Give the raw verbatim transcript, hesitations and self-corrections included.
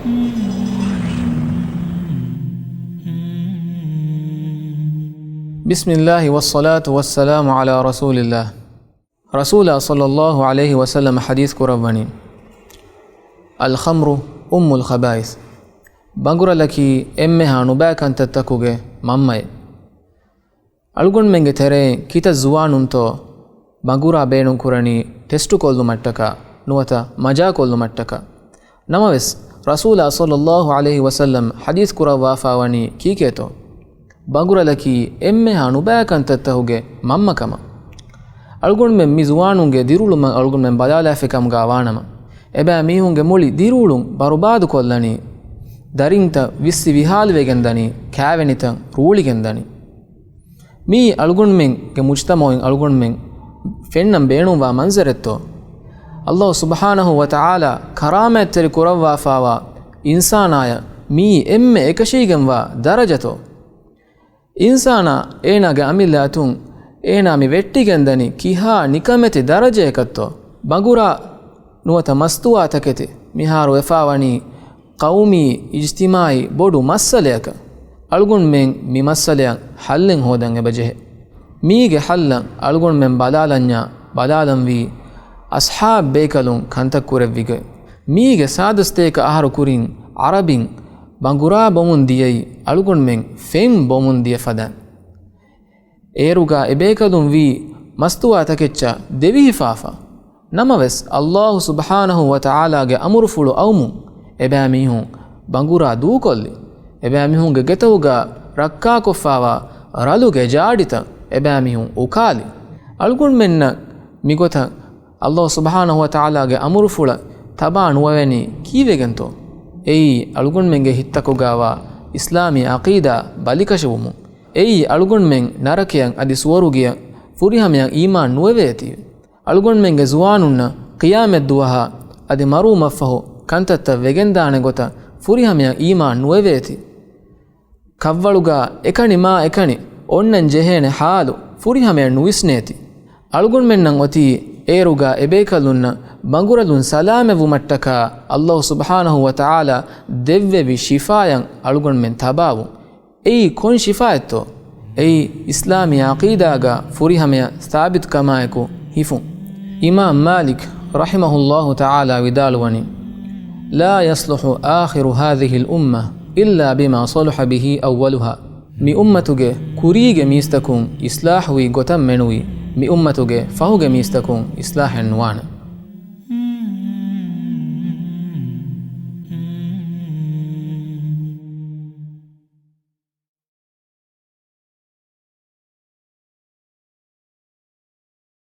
بسم الله والصلاة والسلام على رسول الله. ރަސޫލާ ޞައްލައްލާހު ޢަލައިހި ވަސައްލަމަ ޙަދީޘް ކުރައްވަނީ، الخمر أم الخبائث، ބަނގުރަލަކީ އެންމެހާ ނުބައިކަންތައްތަކުގެ މަންމައެއް. އަޅުގަނޑުމެންގެ ތެރެއިން ކިތައް ޒުވާނުންތޯ ބަނގުރާ ބޭނުންކުރަނީ ޓެސްޓުކޮށްލުމަށްޓަކާ ނުވަތަ މަޖާކޮށްލުމަށްޓަކާ؟ ނަމަވެސް، ރަސޫލާ ޞައްލައްލާހު ޢަލައިހި ވަސައްލަމަ ޙަދީޘް ކުރައްވާފާވަނީ ކީކޭތޯ؟ ބަނގުރަލަކީ އެންމެހާ ނުބައިކަންތައްތަކުގެ މަންމަކަމަށް. އަޅުގަނޑުމެން މި ޒުވާނުންގެ ދިރިއުޅުމަށް އަޅުގަނޑުމެން ބަލާލާފި ކަމުގަ ވާނަމަ، އެބައިމީހުންގެ މުޅި ދިރިއުޅުން ބަރުބާދުކޮށްލަނީ، ދަރިންތައް ވިއްސި ވިހާލިވެގެން ދަނީ، ކާވެނިތައް ރޫޅިގެން ދަނީ. މިއީ އަޅުގަނޑުމެންގެ މުޖްތަމަޢުން އަޅުގަނޑުމެން ފެންނަން ބޭނުންވާ މަންޒަރެއްތޯ؟ އައްލާހު ސުބްޙާނަހު ވަ ތަޢާލާ ކަރާމާތްތެރި ކުރައްވާފާވާ އިންސާނާޔަށް މިއީ އެންމެ އެކަށީގެންވާ ދަރަޖަތޯ؟ އިންސާނާ އޭނާގެ އަމިއްލަ އަތުން އޭނާ މި ވެއްޓިގެންދަނީ ކިހާ ނިކަމެތި ދަރަޖައަކަށްތޯ؟ ބަނގުރާ ނުވަތަ މަސްތުވާތަކެތި މިހާރު ވެފާވަނީ ޤައުމީ، އިޖްތިމާޢީ ބޮޑު މައްސަލަޔަކަށް. އަޅުގަނޑުމެން މި މައްސަލަޔަށް ޙައްލެއް ހޯދަން އެބަޖެހޭ. މީގެ ޙައްލަށް އަޅުގަނޑުމެން ބަލާލަންޏާ ބަލާލަންވީ އަޞްޙާބް ބޭކަލުން ކަންތައް ކުރެއްވިގޮތް. މީގެ ސާދަސްތޭކަ އަހަރު ކުރިން ޢަރަބިން ބަނގުރާ ބޮމުން ދިޔައީ އަޅުގަނޑުމެން ފެން ބޮމުން ދިޔަ ފަދައިން. އޭރުގަ އެބޭކަލުން ވީ މަސްތުވާތަކެއްޗާ ދެވިހިފާފަ. ނަމަވެސް، އައްލާހު ސުބްޙާނަހު ވަ ތަޢާލާގެ އަމުރުފުޅު އައުމުން އެބައިމީހުން ބަނގުރާ ދޫކޮށްލި. އެބައިމީހުންގެ ގެތަކުގަ ރައްކާކޮށްފާވާ ރަލުގެ ޖާޑިތައް އެބައިމީހުން އުކާލި. އަޅުގަނޑުމެންނަށް މިގޮތަށް އައްލާހު ސުބްޙާނަހު ވަ ތަޢާލާގެ އަމުރުފުޅަށް ތަބާ ނުވެވެނީ ކީއްވެގެންތޯ؟ އެއީ އަޅުގަނޑުމެންގެ ހިތްތަކުގަވާ އިސްލާމީ ޢަޤީދާ ބަލިކަށެވުމުން. އެއީ އަޅުގަނޑުމެން ނަރަކަޔަށް އަދި ސުވަރުގެޔަށް ފުރިހަމަޔަށް އީމާން ނުވެވޭތީވެ. އަޅުގަނޑުމެންގެ ޒުވާނުންނަށް ޤިޔާމަތްދުވަހާ އަދި މަރުވުމަށްފަހު ކަންތައްތައް ވެގެންދާނެ ގޮތަށް ފުރިހަމަޔަށް އީމާން ނުވެވޭތީ. ކަށްވަޅުގަ އެކަނި މާ އެކަނި އޮންނަން ޖެހޭނެ ޙާލު ފުރިހަމަޔަށް ނުވިސްނޭތި. އަޅުގަނޑުމެންނަށް އޮތީ އޭރުގަ އެބޭކަލުންނަށް ބަނގުރަލުން ސަލާމަތްވުމަށްޓަކާ އައްލާހު ސުބްޙާނަހު ވަ ތަޢާލާ ދެއްވެވި ޝިފާޔަށް އަޅުގަނޑުމެން ތަބާވުން. އެއީ ކޮން ޝިފާއެއްތޯ؟ އެއީ އިސްލާމީ ޢަޤީދާގަ ފުރިހަމަޔަށް ސާބިތުކަމާއެކު ހިފުން. އިމާމް މާލިކް ރަޙިމަހުﷲ ތަޢާލާ ވިދާޅުވަނީ، لا يصلح آخر هذه الأمة إلا بما صلح به أولها. މި އުއްމަތުގެ ކުރީގެ މީސްތަކުން އިޞްލާޙުވީ ގޮތަށް މެނުވީ، މި އުއްމަތުގެ ފަހުގެ މީސްތަކުން އިޞްލާޙެއް ނުވާނެ.